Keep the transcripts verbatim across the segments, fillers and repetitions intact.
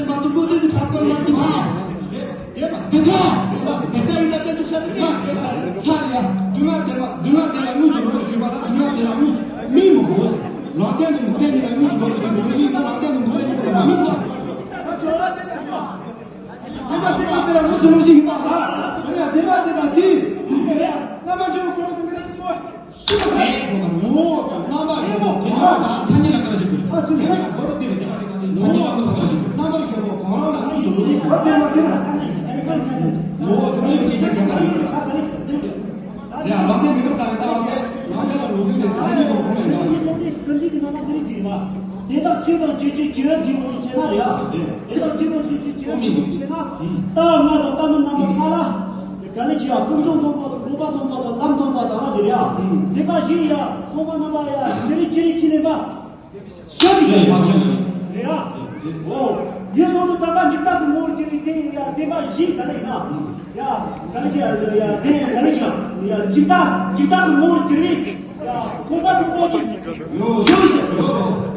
ནས་མ་ཐུབ་ཀོ་དེ་ཚོ་ཁྲག་པར་ལ་ཅི་མ། དེ་ཐོག་དེ་ཚ་ཡི་ད་དེ་འདུག་ས་དེ་ཚ་ཡ། སྡུག་བསྔལ་དེ་ལ་སྡུག་བསྔལ་དེ་ལ་དངོས་སུ་རོགས་ཞུས་པ་ལ་སྡུག་བསྔལ་དེ་ལ་དངོས་སུ་མི་མི་དགོས། ལག་རྟེན་དུ་མུ་སྟེགས་ཉིད་ལ་དངོས་སུ་རོགས་ཞུས་པ་ལ་ལག་རྟེན་དུ་མུ་སྟེགས་ཉིད་པ་ལ་མ་དམིགས་ཀྱང་། བདེན་པ་དེ་དང་དེ་ལ་དངོས་སུ་རང་བཞིན་ཡིན་པ་ལ། དེ་ལ་བདེན་པ་དེ་དང་དེ་ཡིན་པས་རྣམ་པ་འཇོག་གོ་ར་དང་དེ་ལ་ངོ་བོ་དང་རྣམ་པ་ཡོད་པ་གོང་མ་དང་མཚན་ཉིད་ལ་བཀར་ཞིག་དགོས། མཚན་ཉིད་ལ་གོ་ར་དེ་རེད། མཚན་ཉིད་ལ་གོ་ས་བཀར་ཞིག་དགོས། རྣམ་པར་ ངོ་བོ་དེ་ན་ཡོད་ཅེས་ཀྱང་རྒྱབ་པ་ཡོད་རེད། ཡ་ལག་དེ་མི་འདུག་ལྟ་བའི་ལྟ་བ་དེ་ང་རྒྱལ་ལ་ལོག་རྒྱུ་དེ་ཚན་རིག་གི་ཁོངས་ནས་འདྲ་བ་ཡོད། ཀུན་འདུས་ཀྱི་རྣམ་པ་དེ་རིགས་ཅིག་ཡིན་པ། དེ་དག་ཆོས་དང་ཆོས་ཅན་སྐྱེ་བོའི་སྒྲས་ངོ་བོར་ཕྱེ་ན་རེད་ཨ། དེ་དག་ཆོས་དང་ཆོས་ཅན་སྐྱེ་བོའི་སྒྲས་ངོ་བོར་ཕྱེ་ན། ལྟ་བ་ལྔ་དང་ལྟ་མིན་རྣམ་པ་ལྔ་ལ། ག་ལེ་ཅི་ཡ་ཀུན་འབྱུང་སྟོང་པ་དང་བཀོད་པ་སྟོང་པ་དང་ལམ་སྟོང་པ་དང་ཨ་ཟེར་ཡ། དེ་པ་བཞི་ཡ་སྟོང་པ་རྣམ་པ་ཡ་དེ་རིགས་ཅི་རིགས་ཁས་ལེན་པ། ཤེས་པའི་ཤེས་པ་ཆེན་པོ་རེད་ཡ། འོ། དེ་སོང་དུ་དམ་པ་འཇིག་ལྟ་གི་ངོ་བོར་གྱུར་པའི་དེ་ཡ་དེ་པ་བཞི་ག་ལེ་ཡིན་ན། ཡ། ག་ལེ་ཅི་ཡ་དེ་ཡ་ག་ལེ་ཅི་ཡ་འཇིག་ལྟ་འཇིག་ལྟ་གི་ངོ་བོར་གྱུར་པའི། ཡ། སྟོང་པ་སྟོང་པོ་ཅིག་ཡོད་ཟེར།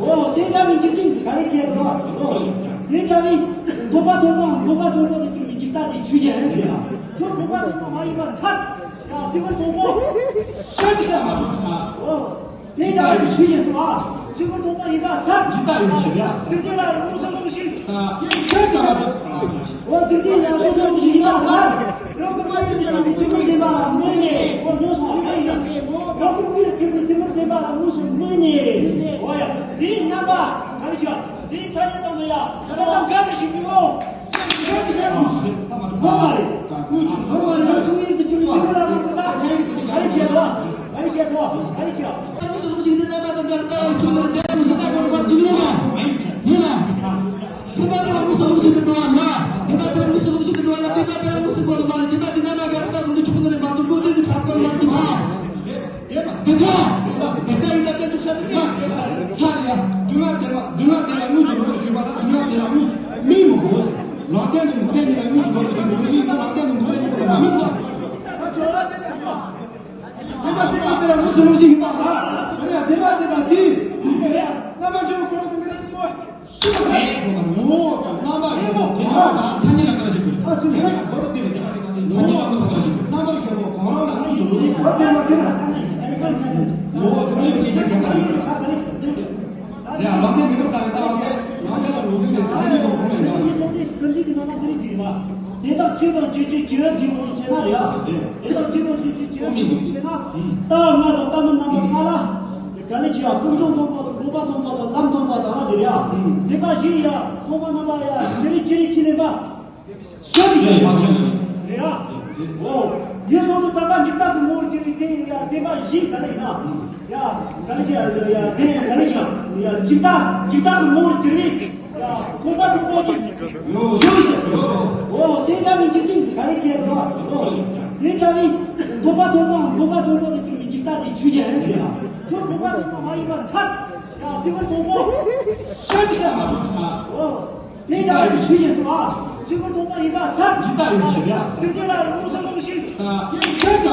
འོ་དེ་འདྲ་བའི་འཇིག་རྟེན་གྱི་ག་རེ་བྱས་འདུག་འོ་དེ་འདྲ་བའི་སྟོང་པ་སྟོང་པ་སྟོང་པ་སྟོང་པ་དེ་ཚུལ་གྱི་འཇིག་ལྟ་དེ་ཆོས་ཅན་ཟེར་ཡ། ཁྱོད་སྟོང་པ་སྟོང་པ་མ་ཡིན་པར་ཐལ། ཡ་དེ་བར་སྟོང་པ་ཤར་གྱི་ཡ། འོ་དེ་འདྲ་བའི་ཆོས་ཅན་འདུག་ཨ། དེ་བར་སྟོང་པ་ཡིན་པར་ཐལ། འཇིག་ལྟ་ཡིན་ཞེས་ཡ། སེམས་ཅན་ལ་ཡང་མངོན་སུམ་རྟོགས་ཤིང་། ཤར་གྱི་ཡ། འོ་དེ་འདྲའི་ཡང་མངོན་སུམ་རྟོགས་ཤིང་ཡིན་པར་ཐལ། རབ་ཏུ་མ་ཡིན་པའི་ལམ་གྱི་ཐུན་མོང་བདེན་པ་ལ་མོས་ནས། འོ་མྱོང་སོང་ཨ་ཡིན། རབ་ཏུ་མ་ཡིན་པའི་ཐུན་མོང་བདེན་པ་ལ་མངོན་སུམ་མོས་ནས། འོ་ཡ་དེའི་རྣམ་པ་ག་རེ་བྱ། དེའི་ཐ་སྙད་དང་ནི་ཡ་ད་ལྟ་འགལ་བའི་ཞིག་མི་འོང་། ཁྱོད་ཀྱི་སེམས་ངོ་མ་རེད། ཁྱོད་ཀྱི་སེམས་ངོ་མ་རེད། ཐུན་མོང་བདེན་པ་ལ་མོས་ན་ག་རེ་བྱེད་དོ། ག་རེ་བྱེད་དོ། ག་རེ་བྱེད། དེ་ལ་དེ་ལ་མུ་སུ་མུ་སུ་དེ་འགྲོ་ཡ་ལ། དེ་ལ་དེ་ལ་མུ་སུ་མུ་སུ་དེ་འགྲོ་ཡ་ལ། དེ་ལ་དེ་ལ་མུ་སུ་མུ་སུ་དེ་འགྲོ་ཡ་ལ། དེ་ལ་དེ་ལ་མུ་སུ་མུ་སུ་དེ་འགྲོ་ཡ་ལ། དེ་ལ་དེ་ལ་ན་ག་ར་ད་ཟུང་དུ་ཆུ་ཁུ་ནས་མ་ཏུ་མགོ་དེ་དུ་ཆག་པ་ལ་དེ་མ། དེ་ཚོ་དེ་ཚོ་ཡི་ད་དེ་འདུག་ས་དེ་ཚ་ཡ། དུ་ང་དེ་ལ་དུ་ང་དེ་ལ་མུ་སུ་མུ་སུ་ཞུ་བ་ལ། དུ་ང་དེ་ལ་མུ་མི་མོ་གོ། ལག་དེ་ནི་མུ་དེ་ནི་ལ་མུ་སུ་མུ་སུ་ཞུ་བ་ལ། ལག་དེ་ནི་མུ་དེ་ནི་ལ་མི་ཆག་དེ་མ་དེ་དང་དེ་ལ་མུ་སུ་མུ་སུ་ཡིན་པ་ལ། དེ་མ་དེ་དང་དེ་ཡིན་པ་རེད། རྣམ་པ་ཅོ་ཀོ་ར་དང་དེ་ལ་ཡིན་པ། ཤི་བ་རེད། ངོ་བོ་དང་རྣམ་པ་ཡོད་པ་གང་རུང་ལ་མཚན་ཉིད་ལ་བཀར་ཞིག་དགོས། ཨ་ཚུལ་དེ་ལ་གོ་ར་དེ་རེད། མཚན་ཉིད་ལ་མུ་སུ་བཀར་ཞིག་དགོས། རྣམ་པ་ཡོད་པ་གང་རུང་ལ་མུ་སུ་ལུགས་ཡོད། ཨ་དེ་མ་དེ་ལ་ངོ་བོ་དེ་ལ་ཡོད་ཅེས་ཀྱང་རྒྱབ་པ་ཡོད། ཡ་ལག་དེ་མི་འདུག་ལྟ་བའི་ལྟ་བ་དེ་ང་རྒྱལ་ལ་ལོག་རྒྱུ་དེ་ཚན་རིག་གི་ཁོངས་ནས་འདྲ་བ་ཡོད། ཀུན་འདུས་ཀྱི་རྣམ་པ་དེ་རིགས་ཅིག་ཡིན་པ། དེ་དག་ཆོས་དང་ཆོས་ཅན་སྐྱེ་བོའི་སྒྲས་ངོ་བོར་ཕྱེ་ན་རེད་ཨ། དེ་དག་ཆོས་དང་ཆོས་ཅན་སྐྱེ་བོའི་སྒྲས་ངོ་བོར་ཕྱེ་ན། ལྟ་བ་ལྔ་དང་ལྟ་མིན་རྣམ་པ་ལྔ་ལ། ག་ལེ་ཅི་ཡ་ཀུན་འབྱུང་སྟོང་པ་དང་བཀོད་པ་སྟོང་པ་དང་ལམ་སྟོང་པ་དང་ཨ་ཟེར་ཡ། དེ་པ་བཞི་ཡ་སྟོང་པ་རྣམ་པ་ཡ་དེ་རིགས་ཅི་རིགས་ཁས་ལེན་པ། ཤེས་པའི་ཤེས་པ་ཆེན་པོ་རེད་ཡ། འོ། དེ་སོང་དུ་དམ་པ་འཇིག་ལྟ་གི་ངོ་བོར་གྱུར་པའི་དེ་ཡ་དེ་པ་བཞི་ག་ལེ་ཡིན་ན། ཡ། ག་ལེ་ཅི་ཡ་ཡ་དེ་ག་ལེ་ཅི་ཡ་འཇིག་ལྟ་འཇིག་ལྟ་གི་ངོ་བོར་གྱུར་པའི། ཡ། སྟོང་པ་སྟོང་པོ་ཅིག་ཡོད་ཟེར། འོ། དེ་འདྲ་བའི་འཇིག་རྟེན་གྱི་ག་རེ་བྱས་འདུག་འོ། དེ་འདྲ་བའི་སྟོང་པ་སྟོང་པ་སྟོང་པ་སྟོང་པ་དེ་ཚུལ་གྱི་འཇིག་ལྟ་དེ་ཆོས་ཅན་ཟེར་ཡ། ཁྱོད་སྟོང་པ་སྟོང་པ་མ་ཡིན་པར་ཐལ། ཡ། དེ་བར་སྟོང་པོ་ཤར་གྱི་ཡ། འོ། དེ་འདྲ་བའི་ཆོས་ཅན་འདུག་ཨ། དེ་བར་སྟོང་པ་ཡིན་པར་ཐལ། འཇིག་ལྟ་ཡིན་ཞེས་ཡ། སེམས་ཅན་ལ་ཡང་མངོན་སུམ་རྟོགས་ཤིང་། ཤར་གྱི་ཡ།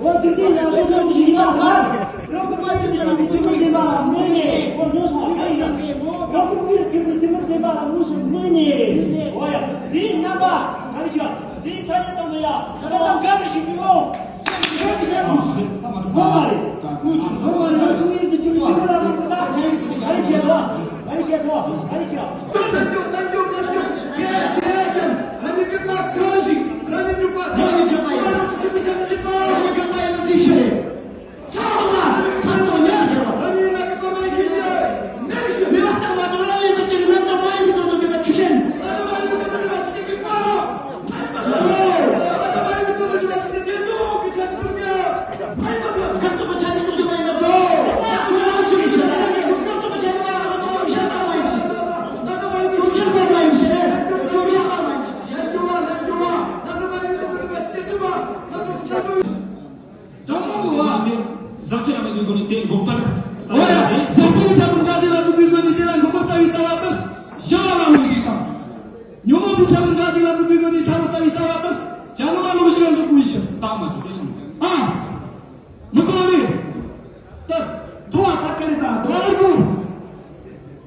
འོ་དེ་དེ་ཡང་མངོན་སུམ་རྟོགས་ཤིང་ཡིན་པར་ཐལ། རབ་ཏུ་མ་ཡིན་པའི་ལམ་གྱི་ཐུན་མོང་བདེན་པ་ལ་མོས་ནས། འོ་མྱོང་སོང་ཨ་ཡིན་ཡང་། རབ་ཏུ་མ་ཡིན་པའི་ཐུན་མོང་བདེན་པ་ལ་མངོན་སུམ་མོས་ནས། འོ་ཡ། དེའི་རྣམ་པ་ག་རེ་བྱ། དེའི་ཐ་སྙད་དང་ནི་ཡ། ད་ལྟ་འགལ་བའི་ཞིག་མི་འོང་། ཤར་གྱི་ཡ། ངོ་མ་རེད། ཁྱོད་ཀྱི་སེམས་ངོ་མ་རེད། ཐུན་མོང་བདེན་པ་ལ་མོས་ན་ག་རེ་བྱེད་དོ། ག་རེ་བྱེད་དོ། ག་རེ་བྱེད། ཟག་བཅས་རང་གི་སྒོ་ནས་དེ་འགོག་པར། འོ་ཡ། ཟག་བཅས་ཀྱི་ཁྱད་པར་འགག་བྱེད་ལ་དམིགས་པའི་སྒོ་ནས་དེ་ལ་འགོག་པར་ལྟ་བའི་ལྟ་བ་དེ་བྱ་བ་ལ་ལོག་ཞིག་དང་། ཉོན་མོངས་པའི་ཁྱད་པར་འགག་བྱེད་ལ་དམིགས་པའི་སྒོ་ནས་ཐར་པར་ལྟ་བའི་ལྟ་བ་དེ་བྱ་ལམ་ལ་ལོག་ཞིག་ཡང་འཇུག་པའི་ཕྱིར། རྟགས་མ་གྲུབ་པའི་ཕྱིར། ཨ། མི་གཏོང་རེད། ད། མཐོང་བ་ད་ག་རེ་ད་དོ་ར་རེད་དོ།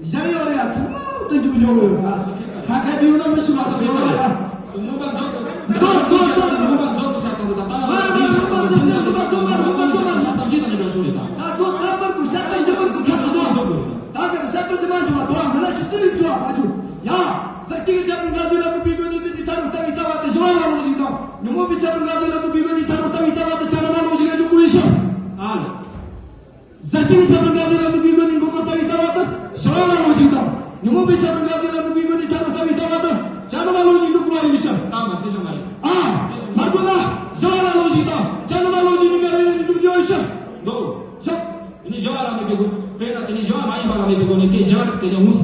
བཞག་ཡོད་རེད་ཡ། ཚང་མ་སྟོན་རྒྱུ་ཉོ་གི་ཡོད་ད། ཁ་ཁ་དེ་ཡོད་ན་མི་ཤི་བ་ད་ཡོད་རེད་ཡ། མོ་པ་མཛོད་དུ། མོ་པ་མཛོད་དུ། མོ་པ་མཛོད་དུ་ཤ་སྟག་ཟེར་ད། ད་ལ་ང་ཡིན་ཤ་སྟག་ཟེར། སེམས་ཅན་དུ་ད་ཚོད་མ་རུང་བ་ཚོད་མ་ཤ་སྟག་ཞིག་ད་ནི་ཡོང་ཤོག་རེད་ད། ད་དོ་ད་པར་དུ་ཤ་སྟག་ཞིག་པར་དུ་ཤ་སྟག་དོ་ཨ་ཚོད་དགོས་རེད་ད། ད་ག་རེ་ཤ་སྟག་ཞིག་མ་འཇོག་པ་དོ་ཨ་མི་ལ་ཆུ་ཏི་རིག་ཚོ་ཨ་མ་ཆུ། ཡ། ཟག་བཅས་ཀྱི་ཁྱད་པར་འགག་བྱེད་ལ་དམིགས་པའི་སྒོ་ནས་དེ་ནི་ཐར་པར་ལྟ་བའི་ལྟ་བ་དེ་བྱ་བ་ལ་ལོག་ཞིག་དང་། ཉོན་མོངས་པའི་ཁྱད་པར་འགག་བྱེད་ལ་དམིགས་པའི་སྒོ་ནས་ཐར་པར་ལྟ་བའི་ལྟ་བ་དེ་བྱ་ལམ་ལ་ལོག་ཞིག་ཡང་འཇུག་པའི་ཕྱིར། ཨ་ལ། ཟག་བཅས་ཀྱི་ཁྱད་པར་འགག་བྱེད་ལ་དམིགས་པའི་སྒོ་ནས་འགོག་པར་ལྟ་བའི་ལྟ་བ་དེ་བྱ་བ་ལ་ལོག་ཞིག་དང་། ཉོན་མོངས་པའི་ཁྱད་པར་འགག་བྱེད་ལ་དམིགས་པའི་སྒོ་ནས་ཐར་པར་ལྟ་བའི་ལྟ་བ་དེ་བྱ་ལམ་ལ་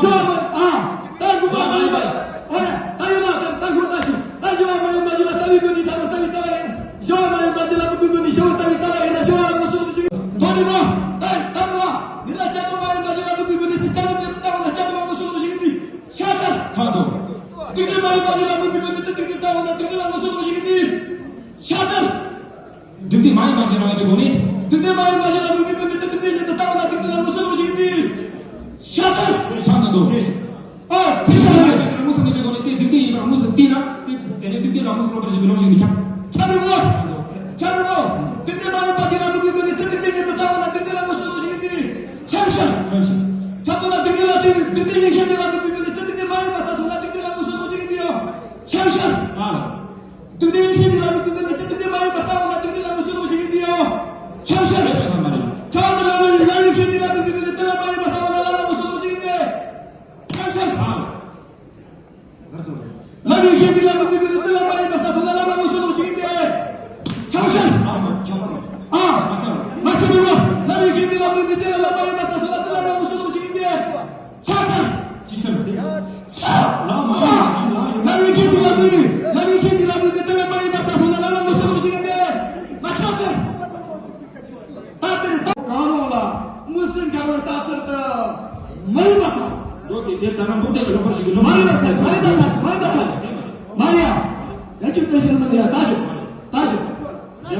ཤོ་མ་ཨ། ད་འགུག་པ་མ་ཡིན་པ། ཨ། ད་ཡོད་ན་ད་ད་ཤོ་ད་ཤོ་ད་ཤོ་མ་ཡིན་པ་ཡིན་ལ་ལྟ་བའི་སྒོ་ནས་ད་རུང་ལྟ་བའི་ལྟ་བ་ཡིན། ཤོ་མ་ཡིན་པ་དེ་ལ་མི་དགོས་ནས་ཤོ་ལྟ་བའི་ལྟ་བ་ཡིན་ན་ཤོ་ལ་མི་སོ་ལོ་ཞིག་ཡིན། དོ་ནི་རོ། ད་ད་རོ། མི་ལ་ཅ་དོ་མ་ཡིན་པ་ཡིན་ལ་མི་དགོས་ནས་དེ་ཅ་དོ་མི་ལྟ་བ་ལ་ཅ་དོ་མ་མི་སོ་ལོ་ཞིག་ཡིན། ཤ་ད། ཁ་དོ། དུག་ལྡན་མ་ཡིན་པ་ཡིན་ལ་མི་དགོས་ནས་དེ་དུག་ལྡན་ལྟ་བ་ལ་དུག་ལྡན་ལ་མི་སོ་ལོ་ཞིག་ཡིན། ཤ་ད། དུག་ལྡན་མ་ཡིན་པ་ཞིག་རང་ཡིན་པའི་སྒོ་ནས། དུག་ལྡན་མ་ཡིན་པ་ཞིག་ལ་མི་དགོས་ནས་དེ་དུག་ལྡན་ལ་ལྟ་བ་ལ་དུག་ལྡན་ལ་མི་སོ་ལོ་ཞིག་ཡིན། ཤ་ད། ཤ་ད་དོ། ཨ། དེ་ཤ་ཡིན། དངོས་སུ་མེད་པའི་སྒོ་ནས་དེ་དུག་ལྡན་ཡིན་པར་དངོས་སུ་བལྟས་ན་དེ་དེ་ནས་དུག་ལྡན་ལ་དངོས་སུ་ལོག་པར་ཞིག་གི་ལོག་ཞིག་མི་ཁྱབ། ཁྱབ་རེད་བ། ཁྱབ་རེད་བ། དུག་ལྡན་མ་ཡིན་པ་དེ་ལ་མི་དགོས་ནས་དེ་དུག་ལྡན་ཡིན་དུ་ལྟ་བ་ན་དུག་ལྡན་ལ་དངོས་སུ་ལོག་ཞིག་ཡིན་པས། ཁྱབ་ཤ། ཁྱབ་ཤ། ཁྱབ་དོ་ལ་དུག་ལྡན་ལ་དུག་དུག་ལྡན་ཡིན་ཁྱབ་ལྡན་ལ་མི་དགོས་ནས་དེ་དུག་ལྡན་མ་ཡིན་པ་ལྟ་ཐུབ་ན་དུག་ལྡན་ལ་དངོས་སུ་ལོག་ཞིག་ཡིན་པས། ཁྱབ་ཤ། ཨ། དུག་ལྡན་ཡིན་ཁྱབ་ལྡན་ལ་མི་དགོས་ནས་དེ་དུག་ལྡན་མ་ཡིན་པ་ལྟ་བ་ན་དུག་ལྡན་ལ་དངོས་སུ་ལོག་ཞིག་ཡིན་པས། ཁྱབ་ཤ། ཁྱབ་དོ་ལ་ལ་ཡིན་ཁྱབ་ལྡན་ལ་མི་དགོས་ནས་དེ་ལ་མ་ཡིན་པ་ལྟ་བ་ན་ལ་ལ་དངོས་སུ་ལོག་ཞིག་ཡིན་པས། ཁྱབ་ཤ། ཨ། ལམ་ཡིན་ཁྱེད་ཀྱི་ལམ་མི་དགོས་པའི་ཏི་ལ་མ་ཡིན་པ་ལྟ་སོང་ན་ལམ་ལ་མུ་སུ་ལོ་ཞིག་ཡིན་པས། ཁྱབ་ཤ། ཨ། མ་ཁྱབ་རུ་བ། ལམ་ཡིན་ཁྱེད་ཀྱི་ལམ་མི་དགོས་ཏི་ལ་ལམ་མ་ཡིན་པ་ལྟ་སོང་ན་ཏི་ལ་ལམ་མུ་སུ་ལོ་ཞིག་ཡིན་པས། ཁྱབ་ཤ། ཅི་ཤ། ལམ་མ་ཡིན་ལམ་ཡིན། ལམ་ཡིན་ཁྱེད་ཀྱི་ལམ་མི་ནི། ལམ་ཡིན་ཁྱེད་ཀྱི་ལམ་མི་དགོས་ཏི་ལ་མ་ཡིན་པ་ལྟ་སོང་ན་ལམ་ལ་མུ་སུ་ལོ་ཞིག་ཡིན་པས། མ་ཁྱབ་ཤ། ད་དེར་ད་གང་རུང་ལ་དངོས་སུ་འགལ་བའི་ལྟ་ཚུལ་དུ་མ་ཡིན་པ་དང་། མདོ་དེ་དེར་ལྟ་ན་མདོ་དེ་ལ་ལོག་པར་ཞིག་གི་ལོག་མ་ཡིན་པ་དང་མ་ཡིན་པ་དང་མ་ཡིན་པ་དང་། མ་རེད་ཡ། ཡ་ཁྱོད་ལྟ་ཞིག་མ་རེད་ཡ། ད་ཞོག་ད་ཞོག་ད་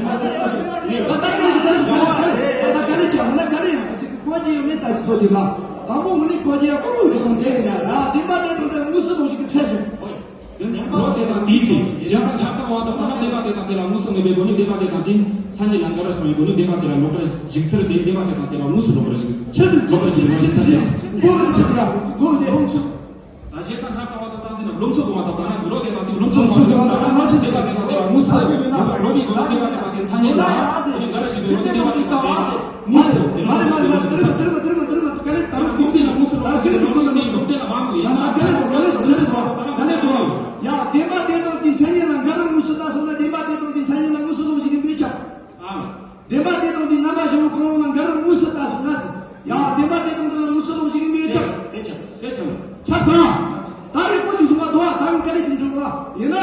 ལྟ་ག་རེ་ཞིག་ག་རེ་ཞིག་ག་རེ་ཞིག་ག་རེ་ཞིག་མ་ན་ག་རེ་ཡིན་པ་ཞིག་གི་གོ་རྒྱུ་ཡོད་མེད་ལྟ་ཞིག་ཚོ་ཅིག་ལ། དང་པོ་མི་ནི་གོ་རྒྱུ་ཡ་ཀུན་སློང་གི་སོང་དེ་རེད་ཡ། བདེན་པ་དེ་དང་དེ་དངོས་སུ་ལོག་ཞིག་གི་ཚད་ཞིག་ལོ་དེ་དང་དེའི་ཚེ། གཞན་དང་ཆགས་སྡང་བ་དང་ཐ་ན་བདེན་པ་དེ་དང་དེ་ལ་དངོས་སུ་མེད་པའི་སྒོ་ནས་བདེན་པ་དེ་དང་དེ་མཚན་ཉིད་ལ་འགལ་བར་སོང་བའི་སྒོ་ནས་བདེན་པ་དེ་ལ་ལོག་པར་ཞིག་ཚུལ་དེ་བདེན་པ་དེ་དང་དེ་ལ་དངོས་སུ་ལོག་པར་ཞིག་ཆེད་དུ་ལོག་པར་ཞིག་ལོག་ཆེད་ཚར་ཀྱང་སྒོ་གི་ཆེད་དུ་ཡང་སྒོ་གི་ལོག་ཆོད། ད་གཞན་དང་ཆགས་སྡང་བ་དང་བཏང་ཚེ་ན་ལོག་ཆོད་དགོས་པ་དང་ད་ན་ཚོ་ལོ་དེ་དང་དེ་ལོག་ཆོད་དགོས་པ་དང་ད་ན་ཚོ་བདེན་པ་དེ་དང་དེ་ལ་དངོས་སུ་ལོག་པར་ལོག་པའི་སྒོ་ནས་བདེན་པ་དེ་དང་དེ་མཚན་ཉིད་ལ་དེ་ནི་འགལ་བར་ཞིག་པའི་ལོ་དེ་བདེན་པ་དེ་དང་དེ་ལ་དངོས་སུ་དེ་ལ་ལོག་པར་ཞིག་ལོག་ཆེད་ཚར་ཀྱང་། ཡང་ལོག་པའི་ལ་དངོས་སུ་ལོག་པར་ཞིག་ལོག་ཆོད་ནས་ལོག་དེ་ལ་མ་དངོས་ཡང་ན་དེ་ལ་ལོག་པར་ལོག་ཆོད་དགོས་པ་དང་ད་ན་དེ་ལ་ཡང་བདེན་པ་དེ་དང་དེ་མཚན་ཉིད་ལ་འགལ་བར་དངོས་སུ་ལྟ་སོང་ན་བདེན་པ་དེ་དང་དེ་མཚན་ཉིད་ལ་དངོས་སུ་ལོག་ཞིག་ཡིན་པས་ཁྱབ། ཨ། བདེན་པ་དེ་དང་དེ་རྣམ་པ་བཞི་པོ་གང་རུང་ལ་འགལ་བར་དངོས་སུ་ལྟ་སོང་ན་ཟེར། ཡང་བདེན་པ་དེ་དང་དེ་ལ་དངོས་སུ་ལོག་ཞིག་ཡིན་པས་ཁྱབ། དེ་ཁྱབ། དེ་ཁྱབ། ཁྱབ་གང་། ད་རེས་ཁོ་ཅིག་གསུངས་པ་དོ་བ་ད་རུང་དཀའ་ལས་ཅིག་འགྲོ་བ་ཡིན་ན།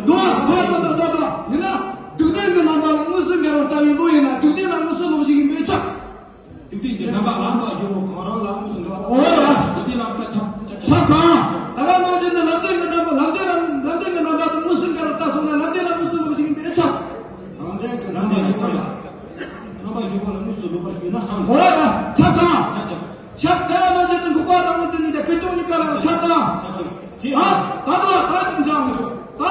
དོ་བ་དོ་བ་དོ་བ་དོ་བ་ཡིན་ན། སྡུག་བདེན་གྱི་རྣམ་པ་ལ་དངོས་སུ་འགལ་བར་ལྟ་བའི་བློ་ཡིན་ན་སྡུག་བདེན་ལ་དངོས་སུ་ལོག་ཞིག་ཡིན་པས་ཁྱབ། སྡིག་སྡིག་གི་རྣམ་པ་ལམ་པ་སྒྱུ་མ་གང་རང་ལ་དངོས་སུ་འགལ་བ་དང་། འོ་ཡ། སྡིག་སྡིག་ལམ་ཁྱབ་ཁྱབ་ཁྱབ་གང་། ད་ག་ནང་བཞིན་དུ་ལམ་བདེན་གྱི་རྣམ་པ་ལམ་བདེན་ལམ་ལམ་བདེན་གྱི་རྣམ་པ་དང་དངོས་སུ་འགལ་བར་ལྟ་སོང་ན་ལམ་བདེན་ལ་དངོས་སུ་ལོག་ཞིག་ཡིན་པས་ཁྱབ། ལམ་བདེན་གྱི་རྣམ་པ་སྒྱུ་མ་ལ་རྣམ་པ་སྒྱུ་མ་ལ་དངོས་སུ་ལོག་པར་གྱུར་ན། འོ་ཡ། ཁྱབ་གང་། ཁྱབ་ཁྱབ། ཁྱབ་ད་ག་ནང་བཞིན་དུ་འགོག་པ་དང་དངོས་བསྟན་ནི་དེ་ཁེ་གྲོང་གཉིས་ཀ་ལ་ཁྱབ་དང་། ཁྱབ་ཁྱབ། ད་ད་ད་ད་ཅིག་འཇང་མི་ཆོག་ད་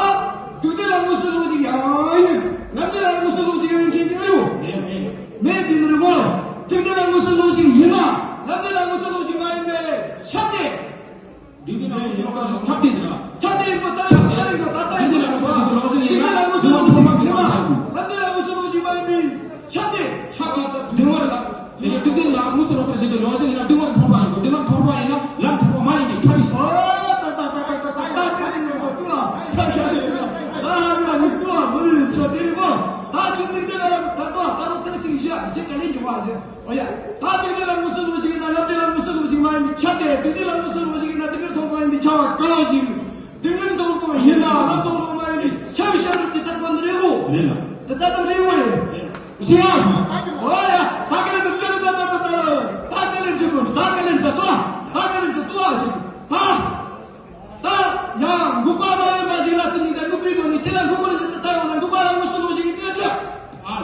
སྡིག་སྡིག་ལ་དངོས་སུ་ལོག་ཞིག་ཡང་ཡིན། ལམ་བདེན་ལ་དངོས་སུ་ལོག་ཞིག་ཡང་ཡིན་མཁན་ཅིག་ཨེ་ཡོད། མེད་མེད། མེད་དེ་ནི་རེད་གོ། སྡིག་སྡིག་ལ་དངོས་སུ་ལོག་ཞིག་ཡིན་ན་ལམ་བདེན་ལ་དངོས་སུ་ལོག་ཞིག་མ་ཡིན་པས་ཁྱབ་སྟེ། སྡིག་སྡིག་ལ་དངོས་སུ་ལོག་པར་ཁྱབ་སྟེ་ཟེར་ན། ཁྱབ་སྟེ་ཡིན་པ་ལྟར་ཁྱབ་སྟེ་ཡིན་པ་ད་ལྟ་ཡིན་པ། སྡིག་སྡིག་ལ་དངོས་སུ་ལོག་ཞིག་ཡིན་ན་སྡིག་སྡིག་ལ་དངོས་སུ་ལོག་ཞིག་ཡིན་ན་ལམ་བདེན་ལ་དངོས་སུ་ལོག་ཞིག་མ་ཡིན་པས་ཁྱབ་སྟེ། ཁྱབ་པ་ལྟར་སྡིག་པར་ལ། དེ་ནས་སྡིག་སྡིག་ལ་དངོས་སུ་ལོག་པར་བྱེད་པའི་ལོ་ཞིག་ཡིན་ན་སྡིག་པར་འཐོར་པ་ཡིན་གོ། སྡིག་པར་འཐོར་པ་ཡིན་ན་ལམ་འཐོར་པ་མ་ཡིན་པས་ཁྱབ་པའི་ཕྱིར། ཨོ་ད་ད་ད་ད་ད་ད་ད་ཅི་ཡིན་ཡོད་པ་ཏུ་ཨ། ཁྱབ་ཁྱབ་ཡིན་ཡོད་ད་ཧ་རི་ལ་ཡིན་ཏུ་ཨ། མི་ཡིན་ཤོ་དེ་རི་མོ། ད་ཆུ་སྡིག་སྡིག་ལ་ད་ལྟོ་ད་རུང་ཐེངས་གཅིག་བཤད་བཤད་ག་ལེན་གྱི་བ་ཞིག་ཨོ་ཡ། ད་སྡིག་སྡིག་ལ་དངོས་སུ་ལོག་ཞིག་ཡིན་ན་ལམ་བདེན་ལ་དངོས་སུ་ལོག་ཞིག་མ་ཡིན་པས་ཁྱབ་སྟེ། སྡིག་སྡིག་ལ་དངོས་སུ་ལོག་ཞིག་ཡིན་ན་སྡིག་པར་འཐོར་པ་ཡིན་པས་ཁྱབ་པ་གང་ཞིག་སྡིག་སྡིག་འཐོར་པ་ཡིན་ན་ལམ་འཐོར་པ་མ་ཡིན་པས་ཁྱབ་པའི་ཕྱིར་དེ་ལྟ་བུ་འདི་རེད་གོ། རེད་ལ། དེ་ལྟ་བུ་རེད་གོ་རེད། ཞི་ཡ། ཨོ་ཡ། ད་ག་ལེ་དུ་ཀ་ལེ་ད་ད་ད་ད་ད་ད་ག་ལེ་འཇུ་གོ་ད་ག་ལེ་འཇུ་ཏོ། ད་ག་ལེ་འཇུ་ཏོ་ཨ་ཞིག་ད། ད་ཡང་འགོག་པ་མ་ཡིན་པ་ཞིག་ལ་བརྟེན་ནས་ད་འགོག་པའི་སྒོ་ནས་དེ་ལ་འགོག་པར་ཉིད་དུ་ལྟ་བ་ན་འགོག་པ་ལ་དངོས་སུ་ལོག་ཞིག་ཡིན་པས་ཁྱབ། ཨ།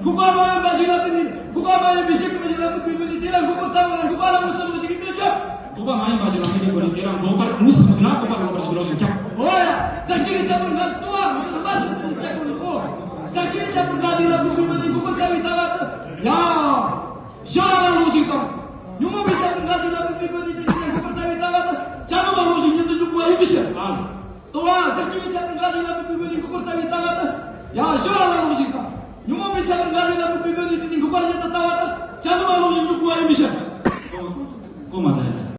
འགོག་པ་མ་ཡིན་པ་ཞིག་ལ་བརྟེན་ནས་འགོག་པ་མ་ཡིན་པའི་ཕྱིར་ཁྱབ་པ་ཞིག་ལ་འགོག་པའི་སྒོ་ནས་དེ་ལ་འགོག་པར་ལྟ་བ་ན་འགོག་པ་ལ་དངོས་སུ་ལོག་ཞིག་ཡིན་པས་ཁྱབ། འགོག་པ་མ་ཡིན་པ་ཞིག་ལ་བརྟེན་པའི་སྒོ་ནས་དེ་ལ་འགོག་པར་དངོས་སུ་མི་ལྟ་ན་འགོག་པ་ལ་ལོག་པར་ཞིག་ལོག་ཞིག་ཁྱབ། འོ་ཡ། ཟག་བཅས་ཀྱི་ཁྱད་པར་འགའ་ལྟོ་བ་མི་ཆོག་ན་མ་ཟག་བཅས་ཀྱི་ཁྱད་པར་འགའ་ཞིག་ལ་འགོག་པའི་སྒོ་ནས་འགོག་པར་ལྟ་བའི་ལྟ་བ་དེ་ཡང་། ཞི་བ་ལ་ལོག་ཞིག་དང་། ཉོན་མོངས་པའི་ཁྱད་པར་འགའ་ཞིག་ལ་འགོག་པའི་སྒོ་ནས་དེ་ཉིད་ནས་འགོག་པར་ལྟ་བའི་ལྟ་བ་དེ་བྱ་སྒྲོ་མ་ལོག་ཞིག་ཉིད་དུ་འཇུག་པ་ཡིན་པའི་ཕྱིར། ལྟོ་བ་ཟག་བཅས་ཀྱི་ཁྱད་པར་འགའ་ཞིག་ལ་འགོག་པའི་སྒོ་ནས་འགོག་པར་ལྟ་བའི་ལྟ་བ་དེ་ཡང་ཞི་བ་ལ་ལོག་ཞིག་དང་། ཉོན་མོངས་པའི་ཁྱད་པར་འགའ་ཞིག་ལ་འགོག་པའི་སྒོ་ནས་དེ་ཉིད་འགོག་པར་ཉིད་དུ་ལྟ་བ་དེ་བྱ་སྒྲོ་མ་ལོག་ཞིག་འཇུག་པ་ཡིན་པའི་ཕྱིར། གོ་མ་ཐལ།